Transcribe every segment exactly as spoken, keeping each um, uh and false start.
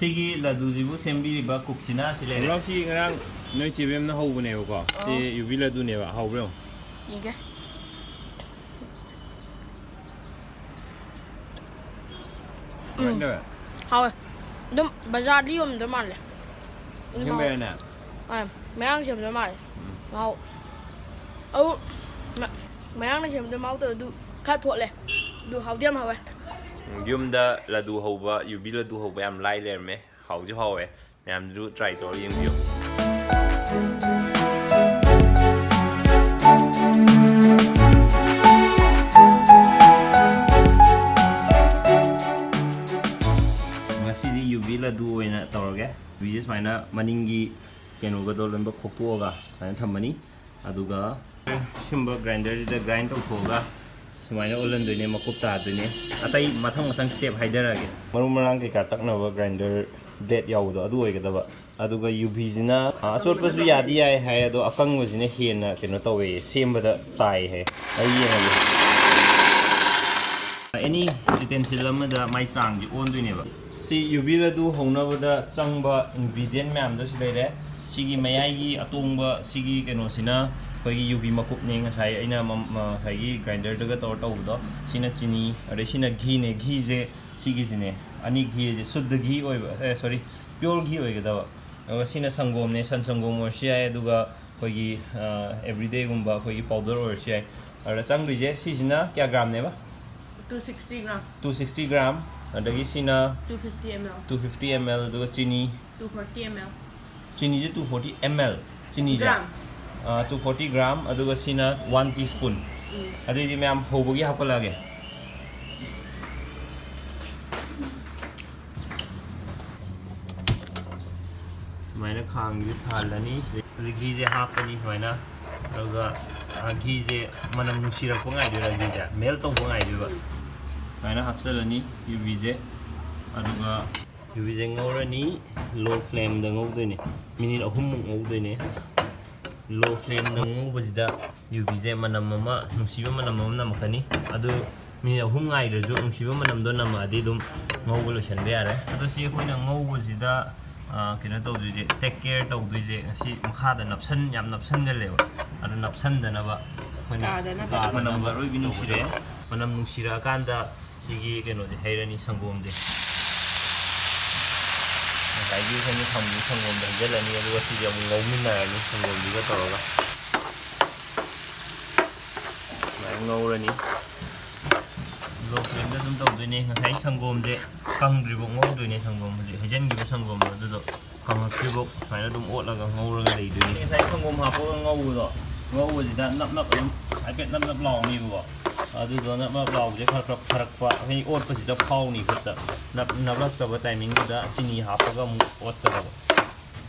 ꯁꯤꯒꯤ ꯂꯗꯨꯁꯤꯕꯨ ꯁꯦꯝꯕꯤꯔꯤꯕ ꯀꯨꯛꯁꯤꯅ ꯁꯤ ꯂꯩꯔꯦ꯫ ꯈꯣꯡꯒ꯭ꯔꯥꯎꯁꯤ ꯉꯔꯥꯡ ꯅꯣꯏ ꯆꯦꯕꯦꯝꯅ ꯍꯧꯕꯅꯦꯕꯀꯣ꯫ ꯁꯤ ꯑꯣ꯫ ꯌꯨꯕꯤ ꯂꯗꯨꯅꯦꯕ꯫ ꯍꯥꯎꯕ꯭ꯔꯣ? ꯌꯦꯡꯒꯦ꯫ ꯀꯃꯥꯏꯅ ꯎꯝ꯫ ꯇꯧꯋꯦ? ꯍꯥꯎꯋꯦ꯫ ꯑꯗꯨꯝ ꯕꯖꯥꯔꯗ ꯌꯣꯟꯗꯣꯏ ꯃꯥꯜꯂꯦ꯫ ꯑꯗꯨꯝ ꯍꯥꯎꯋꯦ꯫ ꯑꯁꯦꯡꯕꯩꯔꯅꯦ? ꯑꯥ, ꯃꯌꯥꯡ ꯁꯦꯝꯗꯣꯏ ꯃꯥꯜꯂꯦ꯫ ꯎꯝ꯫ ꯃꯍꯥꯎ꯫ ꯑꯗꯨ ꯃ-, ꯃꯌꯥꯡꯅ ꯁꯦꯝꯕꯗꯣ ꯃꯍꯥꯎ ꯇꯧꯋꯦ꯫ ꯑꯗꯨ ꯈꯔ ꯊꯣꯠꯂꯦ꯫ ꯑꯗꯨ ꯍꯥꯎꯗꯤ ꯌꯥꯝ ꯍꯥꯎꯋꯦ꯫ ꯎꯝ, ꯌꯨꯝꯗ ꯂꯗꯨ ꯍꯧꯕ, ꯌꯨꯕꯤ ꯂꯗꯨ ꯍꯧꯕ ꯌꯥꯝ ꯂꯥꯏ ꯂꯩꯔꯝꯃꯦ꯫ ꯍꯥꯎꯁꯨ ꯍꯥꯎꯋꯦ꯫ ꯃꯌꯥꯝꯁꯨ try ꯇꯧꯔ ꯌꯦꯡꯕꯤꯌꯨ꯫ ꯉꯁꯤꯗꯤ ꯌꯨꯕꯤ ꯂꯗꯨ ꯑꯣꯏꯅ ꯇꯧꯔꯒꯦ꯫ ꯌꯨꯕꯤꯁꯦ ꯁꯨꯃꯥꯏꯅ ꯃꯅꯤꯡꯒꯤ ꯀꯩꯅꯣꯒꯗꯣ ꯂꯣꯏꯅꯃꯛ ꯈꯣꯛꯇꯣꯛꯑꯒ ꯁꯨꯃꯥꯏꯅ ꯊꯝꯃꯅꯤ꯫ ꯑꯗꯨꯒ ꯁꯤꯒꯨꯝꯕ grinderꯁꯤꯗ grind ꯇꯧꯊꯣꯛꯑꯒ ꯁꯨꯃꯥꯏꯅ ꯑꯣꯜꯍꯟꯗꯣꯏꯅꯦ, ꯃꯀꯨꯞ ꯇꯥꯗꯣꯏꯅꯦ꯫ ꯑꯇꯩ ꯃꯊꯪ ꯃꯊꯪ step ꯍꯥꯏꯗꯔꯛꯑꯒꯦ꯫ ꯃꯔꯨ ꯃꯔꯥꯡ ꯀꯩꯀꯥ ꯇꯛꯅꯕ grinder blade ꯌꯥꯎꯕꯗꯣ ꯑꯗꯨ ꯑꯣꯏꯒꯗꯕ꯫ ꯑꯗꯨꯒ ꯌꯨꯕꯤꯁꯤꯅ, ꯑ, ꯑꯆꯣꯠꯄꯁꯨ ꯌꯥꯗꯤ ꯌꯥꯏ ꯍꯥꯏ, ꯑꯗꯣ ꯑꯀꯪꯕꯁꯤꯅ ꯍꯦꯟꯅ ꯀꯩꯅꯣ ꯇꯧꯋꯦ, ꯁꯦꯝꯕꯗ ꯇꯥꯏ ꯍꯥꯏ꯫ ꯑꯩ ꯌꯦꯡꯉꯒꯦ꯫ Any utensil ꯑꯃꯗ ꯃꯥꯏ ꯆꯥꯡꯁꯦ ꯑꯣꯟꯗꯣꯏꯅꯦꯕ꯫ ꯁꯤ ꯌꯨꯕꯤ ꯂꯗꯨ ꯍꯧꯅꯕꯗ ꯆꯪꯕ ingredient ꯃꯌꯥꯝꯗꯣ ꯁꯤ ꯂꯩꯔꯦ꯫ ꯁꯤꯒꯤ ꯃꯌꯥꯏꯒꯤ ꯑꯇꯣꯡꯕ ꯁꯤꯒꯤ ꯀꯩꯅꯣꯁꯤꯅ ꯑꯩꯈꯣꯏꯒꯤ ꯌꯨꯕꯤ ꯃꯀꯨꯞꯅꯦ, ꯉꯁꯥꯏ ꯑꯩꯅ ꯃ-, ꯃ-, ꯉꯁꯥꯏꯒꯤ grinderꯗꯒ ꯇꯧꯔ ꯇꯧꯕꯗꯣ꯫ ꯁꯤꯅ ꯆꯤꯅꯤ, ꯑꯗꯩ ꯁꯤꯅ ꯘꯤꯅꯦ꯫ ꯘꯤꯁꯦ ꯁꯤꯒꯤꯁꯤꯅꯦ, ꯑꯅꯤ ꯘꯤ ꯍꯥꯏꯁꯦ ꯁꯨꯗ ꯘꯤ ꯑꯣꯏꯕ, ꯑꯦ, sorry, pure ꯘꯤ ꯑꯣꯏꯒꯗꯕ꯫ ꯑꯗꯨꯒ ꯁꯤꯅ ꯁꯪꯒꯣꯝꯅꯦ, ꯁꯟ ꯁꯪꯒꯣꯝ ꯑꯣꯏꯔꯁꯨ ꯌꯥꯏ, ꯑꯗꯨꯒ ꯑꯩꯈꯣꯏꯒꯤ, ꯑ, everydayꯒꯨꯝꯕ ꯑꯩꯈꯣꯏꯒꯤ powder ꯑꯣꯏꯔꯁꯨ ꯌꯥꯏ꯫ ꯑꯗꯨꯗ ꯆꯪꯗꯣꯏꯁꯦ ꯁꯤꯁꯤꯅ ꯀꯌꯥ gramꯅꯦꯕ? Two sixty gram. Two sixty gram, ꯑꯗꯒꯤ ꯁꯤꯅ two fifty ml. Two fifty ml, ꯑꯗꯨꯒ ꯆꯤꯅꯤ? Two forty ml. ꯆꯤꯅꯤꯁꯦ two forty ml, ꯆꯤꯅꯤꯁꯦ? Gram. ꯑ, two forty gram, ꯑꯗꯨꯒ ꯁꯤꯅ one teaspoon꯫ ꯎꯝ꯫ ꯑꯗꯨꯏꯗꯤ ꯃꯌꯥꯝ ꯍꯧꯕꯒꯤ ꯍꯥꯞꯀꯠꯂꯛꯑꯒꯦ꯫ ꯁꯨꯃꯥꯏꯅ ꯈꯥꯡꯁꯦ ꯁꯥꯍꯜꯂꯅꯤ꯫ ꯁꯤꯗꯩ ꯍꯧꯖꯤꯛ ꯘꯤꯁꯦ ꯍꯥꯞꯄꯅꯤ ꯁꯨꯃꯥꯏꯅ꯫ ꯑꯗꯨꯒ, ꯑ, ꯘꯤꯁꯦ ꯃꯅꯝ ꯅꯨꯡꯁꯤꯔꯛꯄ ꯉꯥꯏꯗꯣꯏꯔꯥ? ꯘꯤꯁꯦ melt ꯇꯧꯕ ꯉꯥꯏꯗꯣꯏꯕ꯫ ꯁꯨꯃꯥꯏꯅ ꯍꯥꯞꯆꯤꯜꯂꯅꯤ ꯌꯨꯕꯤꯁꯦ꯫ ꯑꯗꯨꯒ ꯌꯨꯕꯤꯁꯦ ꯉꯧꯔꯅꯤ, low flameꯗ ꯉꯧꯗꯣꯏꯅꯦ, minute ꯑꯍꯨꯝꯃꯨꯛ ꯉꯧꯗꯣꯏꯅꯦ꯫ Low flameꯗ ꯉꯧꯕꯁꯤꯗ ꯌꯨꯕꯤꯁꯦ ꯃꯅꯝ ꯑꯃ, ꯅꯨꯡꯁꯤꯕ ꯃꯅꯝ ꯑꯃ ꯅꯝꯃꯛꯀꯅꯤ꯫ ꯑꯗꯨ ꯃꯤꯅꯤꯠ ꯑꯍꯨꯝ ꯉꯥꯏꯗ꯭ꯔꯁꯨ ꯅꯨꯡꯁꯤꯕ ꯃꯅꯝꯗꯣ ꯅꯝꯃꯛꯑꯗꯤ ꯑꯗꯨꯝ ꯉꯧꯕ ꯂꯣꯏꯁꯤꯟꯕ ꯌꯥꯔꯦ꯫ ꯑꯗꯣ ꯁꯤ ꯑꯩꯈꯣꯏꯅ ꯉꯧꯕꯁꯤꯗ, ꯑ, ꯀꯩꯅꯣ ꯇꯧꯗꯣꯏꯁꯦ, take care ꯇꯧꯗꯣꯏꯁꯦ, ꯉꯁꯤ ꯃꯈꯥꯗ ꯅꯞꯁꯟ-, ꯌꯥꯝ ꯅꯞꯁꯟꯒꯜꯂꯦꯕ꯫ ꯑꯗꯨ ꯅꯞꯁꯟꯗꯅꯕ ꯑꯩꯈꯣꯏꯅ ꯀꯥꯗꯅꯕ꯫ ꯀꯥꯗꯅꯕ ꯃꯅꯝ ꯂꯣꯏ ꯅꯨꯡꯁꯤꯔꯛꯑꯦ꯫ ꯇꯧꯒꯗꯕ꯫ ꯃꯅꯝ ꯅꯨꯡꯁꯤꯔꯛꯑꯀꯥꯟꯗ ꯁꯤꯒꯤ ꯀꯩꯅꯣꯁꯦ ꯍꯩꯔꯅꯤ, ꯁꯪꯒꯣꯝꯁꯦ꯫ ꯉꯁꯥꯏꯒꯤ ꯑꯩꯈꯣꯏꯅ ꯊꯝꯕ ꯁꯪꯒꯣꯝꯗꯣ ꯍꯩꯖꯤꯜꯂꯅꯤ, ꯑꯗꯨꯒ ꯁꯤꯁꯦ ꯑꯃꯨꯛ ꯉꯧꯃꯤꯟꯅꯔꯅꯤ ꯁꯪꯒꯣꯝꯁꯤꯒ ꯇꯧꯔꯒ꯫ ꯁꯨꯃꯥꯏꯅ ꯉꯧꯔꯅꯤ꯫ Low flameꯗ ꯑꯗꯨꯝ ꯇꯧꯗꯣꯏꯅꯦ꯫ ꯉꯁꯥꯏ ꯁꯪꯒꯣꯝꯁꯦ ꯀꯪꯗ꯭ꯔꯤꯐꯥꯎ ꯉꯧꯗꯣꯏꯅꯦ꯫ ꯁꯪꯒꯣꯝ ꯍꯧꯖꯤꯛ ꯍꯩꯖꯤꯟꯈꯤꯕ ꯁꯪꯒꯣꯝꯗꯣ ꯑꯗꯨꯗꯣ ꯀꯪꯉꯛꯇ꯭ꯔꯤꯐꯥꯎ ꯁꯨꯃꯥꯏꯅ ꯑꯗꯨꯝ ꯑꯣꯠꯂꯒ ꯉꯧꯔꯒ ꯂꯩꯗꯣꯏꯅꯦ꯫ ꯉꯁꯥꯏ ꯁꯪꯒꯣꯝ ꯍꯥꯞꯄꯒ ꯉꯧꯕꯗꯣ, ꯉꯧꯕꯁꯤꯗ ꯅꯞ ꯅꯞ ꯑꯗꯨꯝ ꯍꯥꯏꯐꯦꯠ ꯅꯞ ꯅꯞ ꯂꯥꯎꯅꯤꯕꯀꯣ꯫ ꯑꯗꯨꯗꯣ ꯅꯞ ꯅꯞ ꯂꯥꯎꯕꯁꯦ ꯈꯔ ꯈꯔ ꯐꯔꯛꯄ, ꯑꯩꯈꯣꯏ ꯑꯣꯠꯄꯁꯤꯗ ꯐꯥꯎꯅꯤ ꯈꯨꯠꯇ꯫ ꯅꯞ-, ꯅꯞꯂꯛꯇꯕ timingꯗꯨꯗ ꯆꯤꯅꯤ ꯍꯥꯞꯄꯒ ꯑꯃꯨꯛ ꯑꯣꯠꯀꯗꯕ꯫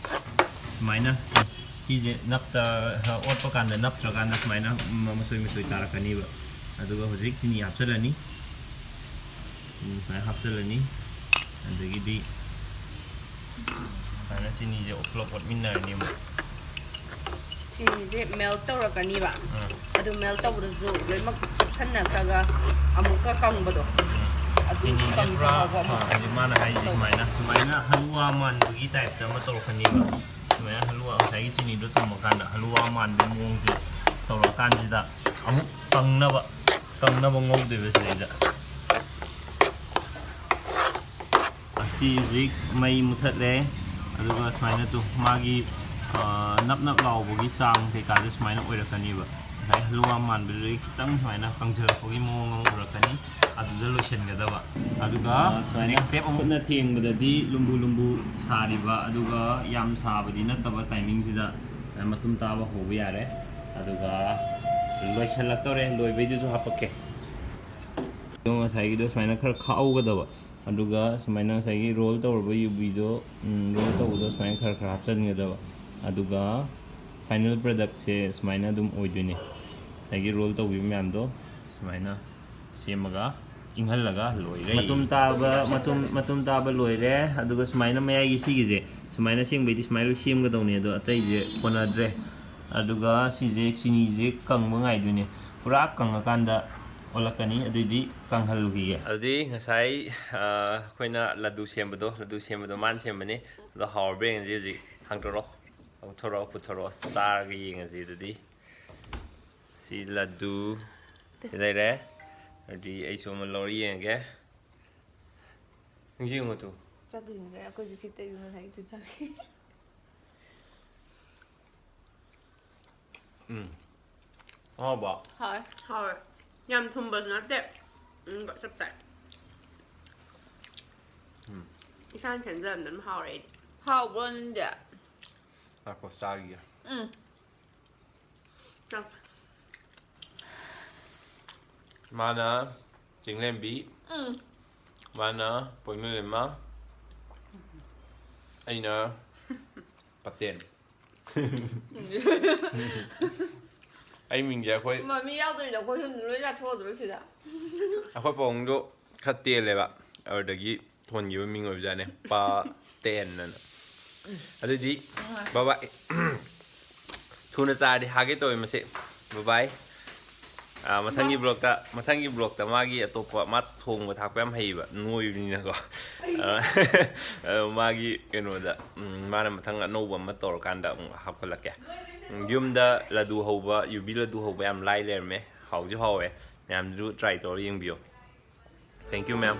ꯁꯨꯃꯥꯏꯅ ꯁꯤꯁꯦ ꯅꯞꯇ-, ꯑꯣꯠꯄ ꯀꯥꯟꯗ ꯅꯞꯇ꯭ꯔꯀꯥꯟꯗ ꯁꯨꯃꯥꯏꯅ ꯃ-, ꯃꯆꯣꯏ ꯃꯆꯣꯏ ꯇꯥꯔꯛꯀꯅꯤꯕ꯫ ꯑꯗꯨꯒ ꯍꯧꯖꯤꯛ ꯆꯤꯅꯤ ꯍꯥꯞꯆꯤꯜꯂꯅꯤ꯫ ꯆꯤꯅꯤ ꯁꯨꯃꯥꯏꯅ ꯍꯥꯞꯆꯤꯜꯂꯅꯤ꯫ ꯑꯗꯒꯤꯗꯤ ꯁꯨꯃꯥꯏꯅ ꯆꯤꯅꯤꯁꯦ ꯄꯨꯂꯞ ꯑꯣꯠꯃꯤꯟꯅꯔꯅꯤ ꯑꯃꯨꯛ꯫ ꯆꯤꯅꯤꯁꯦ melt ꯇꯧꯔꯛꯀꯅꯤꯕ꯫ ꯑꯥ꯫ ꯑꯗꯨ melt ꯇꯧꯕꯗꯁꯨ ꯂꯣꯏꯅꯃꯛ ꯆꯨꯞꯁꯟꯅꯈ꯭ꯔꯒ ꯑꯃꯨꯛꯀ ꯀꯪꯕꯗꯣ꯫ ꯎꯝ꯫ ꯑꯗꯨ ꯆꯤꯅꯤꯁꯦ ꯀꯪꯕ ꯄꯨꯔꯥ, ꯐꯥꯎꯕ ꯑꯃꯨꯛ ꯑꯥ, ꯍꯧꯖꯤꯛ ꯃꯥꯅ ꯍꯥꯏꯔꯤꯁꯦ ꯇꯧ꯫ ꯁꯨꯃꯥꯏꯅ, ꯁꯨꯃꯥꯏꯅ ꯍꯜꯂꯨꯋꯥ ꯃꯥꯟꯕꯒꯤ typeꯇ ꯑꯃ ꯇꯧꯔꯛꯀꯅꯤꯕ꯫ ꯁꯨꯃꯥꯏꯅ ꯍꯜꯂꯨꯋꯥ, ꯉꯁꯥꯏꯒꯤ ꯆꯤꯅꯤꯗꯣ ꯇꯨꯝꯃꯀꯥꯟꯗ ꯍꯜꯂꯨꯋꯥ ꯃꯥꯟꯕꯒꯤ ꯃꯑꯣꯡꯁꯦ ꯇꯧꯔꯛꯑꯀꯥꯟꯁꯤꯗ ꯑꯃꯨꯛ ꯀꯪꯅꯕ, ꯀꯪꯅꯕ ꯉꯧꯗꯣꯏꯕ ꯁꯤꯗꯩꯗ꯫ ꯑꯁꯤ ꯍꯧꯖꯤꯛ ꯃꯩ ꯃꯨꯊꯠꯂꯦ꯫ ꯑꯗꯨꯒ ꯁꯨꯃꯥꯏꯅ ꯇꯨ ꯃꯥꯒꯤ, ꯑ, ꯅꯞ ꯅꯞ ꯂꯥꯎꯕꯒꯤ ꯆꯥꯡ ꯀꯩꯀꯥꯁꯦ ꯁꯨꯃꯥꯏꯅ ꯑꯣꯏꯔꯛꯀꯅꯦꯕ꯫ ꯉꯁꯥꯏ ꯍꯜꯂꯨꯋꯥ ꯃꯥꯟꯕꯗꯨꯗꯒꯤ ꯈꯤꯇꯪ ꯁꯨꯃꯥꯏꯅ ꯀꯪꯁꯤꯜꯂꯛꯄꯒꯤ ꯃꯑꯣꯡ ꯑꯃ ꯎꯔꯛꯀꯅꯤ꯫ ꯑꯗꯨꯗ ꯂꯣꯏꯁꯤꯟꯒꯗꯕ꯫ ꯑꯗꯨꯒ ꯑ, ꯁꯨꯃꯥꯏꯅ next step ꯑꯃꯨꯛ ꯈꯨꯠꯅ ꯊꯦꯡꯕꯗꯗꯤ ꯂꯨꯝꯕꯨ ꯂꯨꯝꯕꯨ ꯁꯥꯔꯤꯕ, ꯑꯗꯨꯒ ꯌꯥꯝ ꯁꯥꯕꯗꯤ ꯅꯠꯇꯕ timingꯁꯤꯗ ꯃꯇꯨꯝ ꯇꯥꯕ ꯍꯧꯕ ꯌꯥꯔꯦ꯫ ꯑꯗꯨꯒ ꯂꯣꯏꯁꯤꯜꯂꯛꯇꯧꯔꯦ, ꯂꯣꯏꯕꯩꯗꯨꯁꯨ ꯍꯥꯄꯛꯀꯦ꯫ ꯑꯗꯣ ꯉꯁꯥꯏꯒꯤꯗꯣ ꯁꯨꯃꯥꯏꯅ ꯈꯔ ꯈꯥꯛꯍꯧꯒꯗꯕ, ꯑꯗꯨꯒ ꯁꯨꯃꯥꯏꯅ ꯉꯁꯥꯏꯒꯤ roll ꯇꯧꯔꯕ ꯌꯨꯕꯤꯗꯣ, ꯎꯝ, roll ꯇꯧꯕꯗꯣ ꯁꯨꯃꯥꯏꯅ ꯈꯔ ꯈꯔ ꯍꯥꯞꯆꯤꯟꯒꯗꯕ꯫ ꯑꯗꯨꯒ final productꯁꯦ ꯁꯨꯃꯥꯏꯅ ꯑꯗꯨꯝ ꯑꯣꯏꯗꯣꯏꯅꯦ꯫ ꯉꯁꯥꯏꯒꯤ roll ꯇꯧꯈꯤꯕ ꯃꯌꯥꯝꯗꯣ ꯁꯨꯃꯥꯏꯅ ꯁꯦꯝꯃꯒ ꯏꯪꯍꯜꯂꯒ ꯂꯣꯏꯔꯦ꯫ ꯃꯇꯨꯝ ꯇꯥꯕ, ꯃꯇꯨꯝ, ꯃꯇꯨꯝ ꯇꯥꯕ ꯂꯣꯏꯔꯦ꯫ ꯑꯗꯨꯒ ꯁꯨꯃꯥꯏꯅ ꯃꯌꯥꯏꯒꯤ ꯁꯤꯒꯤꯁꯦ ꯁꯨꯃꯥꯏꯅ ꯁꯦꯝꯕꯩꯗꯤ ꯁꯨꯃꯥꯏꯅ ꯂꯣꯏ ꯁꯦꯝꯒꯗꯧꯅꯦ, ꯑꯗꯣ ꯑꯇꯩꯁꯦ ꯀꯣꯟꯅꯗ꯭ꯔꯦ꯫ ꯑꯗꯨꯒ ꯁꯤꯁꯦ ꯆꯤꯅꯤꯁꯦ ꯀꯪꯕ ꯉꯥꯏꯗꯣꯏꯅꯦ꯫ ꯄꯨꯔꯥ ꯀꯪꯉꯀꯥꯟꯗ ꯑꯣꯜꯂꯛꯀꯅꯤ꯫ ꯑꯗꯨꯏꯗꯤ ꯀꯪꯍꯜꯂꯨꯈꯤꯒꯦ꯫ ꯑꯗꯨꯗꯤ ꯉꯁꯥꯏ, ꯑ, ꯑꯩꯈꯣꯏꯅ ꯂꯗꯨ ꯁꯦꯝꯕꯗꯣ, ꯂꯗꯨ ꯁꯦꯝꯕꯗꯣ ꯃꯥꯅ ꯁꯦꯝꯕꯅꯤ꯫ ꯑꯗꯣ ꯍꯥꯎꯔꯕ꯭ꯔꯥ ꯌꯦꯡꯁꯤ ꯍꯧꯖꯤꯛ꯫ ꯍꯥꯡꯗꯣꯔꯛꯑꯣ, ꯂꯧꯊꯣꯔꯛꯑꯣ, ꯄꯨꯊꯣꯔꯛꯑꯣ, ꯆꯥꯔꯒ ꯌꯦꯡꯉꯁꯤ ꯑꯗꯨꯗꯤ꯫ ꯁꯤ ꯂꯗꯨ ꯁꯤ ꯂꯩꯔꯦ꯫ ꯑꯗꯨꯗꯤ ꯑꯩꯁꯨ ꯑꯃ ꯂꯧꯔ ꯌꯦꯡꯉꯒꯦ꯫ ꯅꯤꯡꯁꯤꯡꯉꯨ ꯇꯨ꯫ ꯆꯥꯗꯣꯏꯅꯤ ꯀꯩꯅꯣ, ꯑꯩꯈꯣꯏꯁꯨ ꯁꯤ ꯇꯩꯗꯅ ꯂꯩ, ꯇꯨ ꯆꯥꯒꯦ꯫ ꯎꯝ꯫ ꯍꯥꯎꯕ? ꯍꯥꯎꯋꯦ꯫ ꯍꯥꯎꯋꯦ꯫ ꯌꯥꯝ ꯊꯨꯝꯕꯁꯨ ꯅꯠꯇꯦ꯫ ꯎꯝ, ꯆꯞ ꯆꯥꯏ꯫ ꯎꯝ꯫ ꯏꯁꯥꯅ ꯁꯦꯝꯖꯕꯅ ꯑꯗꯨꯝ ꯍꯥꯎꯔꯦ ꯑꯩꯗꯤ꯫ ꯍꯥꯎꯕ꯭ꯔꯣ ꯅꯪꯗꯤ? ꯉꯥꯏꯈꯣ, ꯆꯥꯈꯤꯒꯦ꯫ ꯎꯝ꯫ ꯆꯥꯎ꯫ ꯃꯥꯅ ꯆꯤꯡꯂꯦꯝꯕꯤ꯫ ꯎꯝ꯫ ꯃꯥꯅ ꯄꯣꯏꯅꯨꯂꯦꯝꯃ꯫ ꯑꯩꯅ ꯄꯇꯦꯟ꯫ ꯑꯩ ꯃꯤꯡꯁꯦ ꯑꯩꯈꯣꯏ ꯃꯃꯤ ꯌꯥꯎꯗꯕꯤꯗ ꯑꯩꯈꯣꯏ ꯁꯨꯝ ꯂꯣꯏ ꯂꯥꯊꯣꯛꯑꯗ꯭ꯔꯣ ꯁꯤꯗ? ꯑꯩꯈꯣꯏ ꯄꯥꯕꯨꯡꯗꯣ ꯈꯔ ꯇꯦꯜꯂꯦꯕ, ꯑꯗꯨꯗꯒꯤ ꯊꯣꯟꯈꯤꯕ ꯃꯤꯡ ꯑꯣꯏꯕꯖꯥꯠꯅꯦ, ꯄꯥ ꯇꯦꯟ ꯑꯅ꯫ ꯑꯗꯨꯗꯤ ꯕꯕꯥ ꯊꯨꯅ ꯆꯥꯔꯗꯤ ꯍꯥꯒꯦ ꯇꯧꯋꯦ ꯃꯁꯤ꯫ ꯕꯕꯥꯏ꯫ ꯑꯥ, ꯃꯊꯪꯒꯤ ꯃꯥ ꯕ꯭ꯂꯣꯛꯇ, ꯃꯊꯪꯒꯤ ꯕ꯭ꯂꯣꯛꯇ ꯃꯥꯒꯤ ꯑꯇꯣꯞꯄ, ꯃꯥ ꯊꯣꯡꯕ ꯊꯥꯛꯄ ꯌꯥꯝ ꯍꯩꯌꯦꯕ, ꯅꯣꯏꯕꯅꯤꯅꯀꯣ꯫ ꯑꯩ ꯑꯥ, ꯑꯗꯣ ꯃꯥꯒꯤ ꯀꯩꯅꯣꯗ, ꯎꯝ, ꯃꯥꯅ ꯃꯊꯪ ꯑꯅꯧꯕ ꯑꯃ ꯇꯧꯔꯀꯥꯟꯗ ꯑꯃꯨꯛ ꯍꯥꯞꯀꯠꯂꯛꯀꯦ꯫ ꯎꯝ, ꯌꯨꯝꯗ ꯂꯗꯨ ꯍꯧꯕ, ꯌꯨꯕꯤ ꯂꯗꯨ ꯍꯧꯕ ꯌꯥꯝ ꯂꯥꯏ ꯂꯩꯔꯝꯃꯦ, ꯍꯥꯎꯁꯨ ꯍꯥꯎꯋꯦ꯫ ꯃꯌꯥꯝꯁꯨ try ꯇꯧꯔ ꯌꯦꯡꯕꯤꯌꯣ꯫ Thank you, ma'am꯫